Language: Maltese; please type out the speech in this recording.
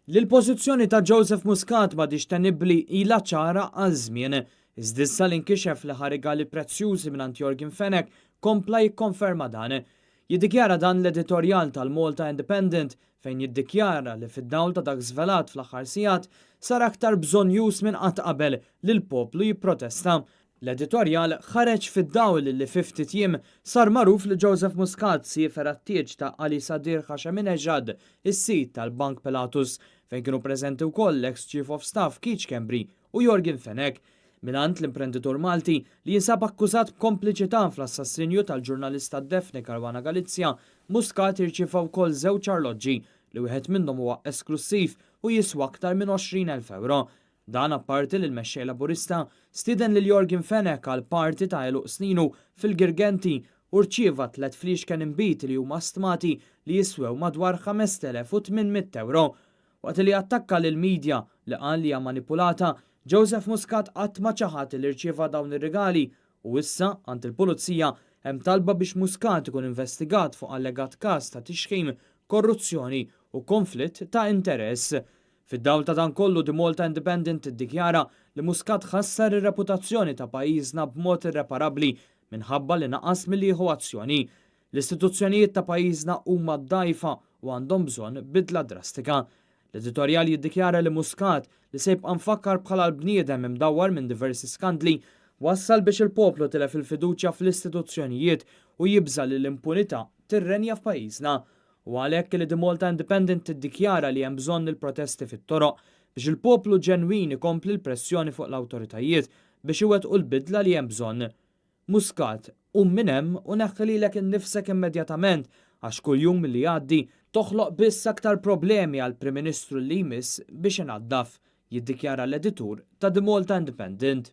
Li l-pożizzjoni ta' Joseph Muscat m'għadhiex tenibbli ilha ċara għal żmien. Iżda issa li nkixef li ħa rigali prezzjużi mingħand Yorgen Fenech kompla jikkonferma dan. Jiddikjara dan l-editorjal tal-Malta Independent fejn jiddikjara li fid-dawl ta' dak żvelat fl-aħħar sigħat sar aktar bżonnjuż minn qatt qabel li l-poplu jipprotesta. L-editorjal ħareġ fid-dawl li fi ftit jiem sar magħruf li Joseph Muscat siefer għat-tieġ ta' Ali Sadir Hasheminejad, is-sid tal-Bank Pilatus, fejn kienu preżenti wkoll l-eks Chief of Staff Keith Schembri u Yorgen Fenech. Mingħand l-imprenditur Malti li jinsab akkużat b'kompliċità fl-assassinju tal-ġurnalista Daphne Caruana Galizia, Muscat irċieva wkoll żewġ arloġġi li wieħed minnhom huwa esklussiv u jiswa aktar minn 20,000 ewro. Dan apparti li l-mexxej Laburista stieden lil Yorgen Fenech għal party ta' għeluq sninu fil-Girgenti u rċieva tliet fliexken inbid li huma stmati li jiswew madwar 5,800 ewro. Waqt li attakka lill-media li qal li hija manipulata, Joseph Muscat qatt ma ċaħad li rċieva dawn ir-rigali u issa għand il-pulizija hemm talba biex Muscat ikun investigat fuq allegat każ ta' tixħim, korruzzjoni u konflitt ta' interess. Fid-dawl ta' dan kollu, The Malta Independent tiddikjara li Muscat ħassar ir-reputazzjoni ta' pajjiżna b'mod irreparabbli minħabba li naqas milli jieħu azzjoni. L-istituzzjonijiet ta' pajjiżna huma dgħajfa u għandhom bżonn bidla drastika. L-editorjal jiddikjara li Muscat, li se jibqa' mfakkar bħala l-bniedem imdawwar minn diversi skandli, wassal biex il-poplu tilef il-fiduċja fl-istituzzjonijiet u jibża' li l-impunità tirrenja f'pajjiżna. U għalhekk li The Malta Independent tiddikjara li hemm bżonn il-protesti fit-toroq biex il-poplu ġenwin ikompli l-pressjoni fuq l-awtoritajiet biex iwettqu l-bidla li hemm bżonn. Muscat, qum minn hemm u neħħi lilek innifsek immedjatament għax kull jum li jgħaddi toħloq biss aktar problemi għal Prim Ministru li jmiss biex inaddaf, jiddikjara l-editur ta' The Malta Independent.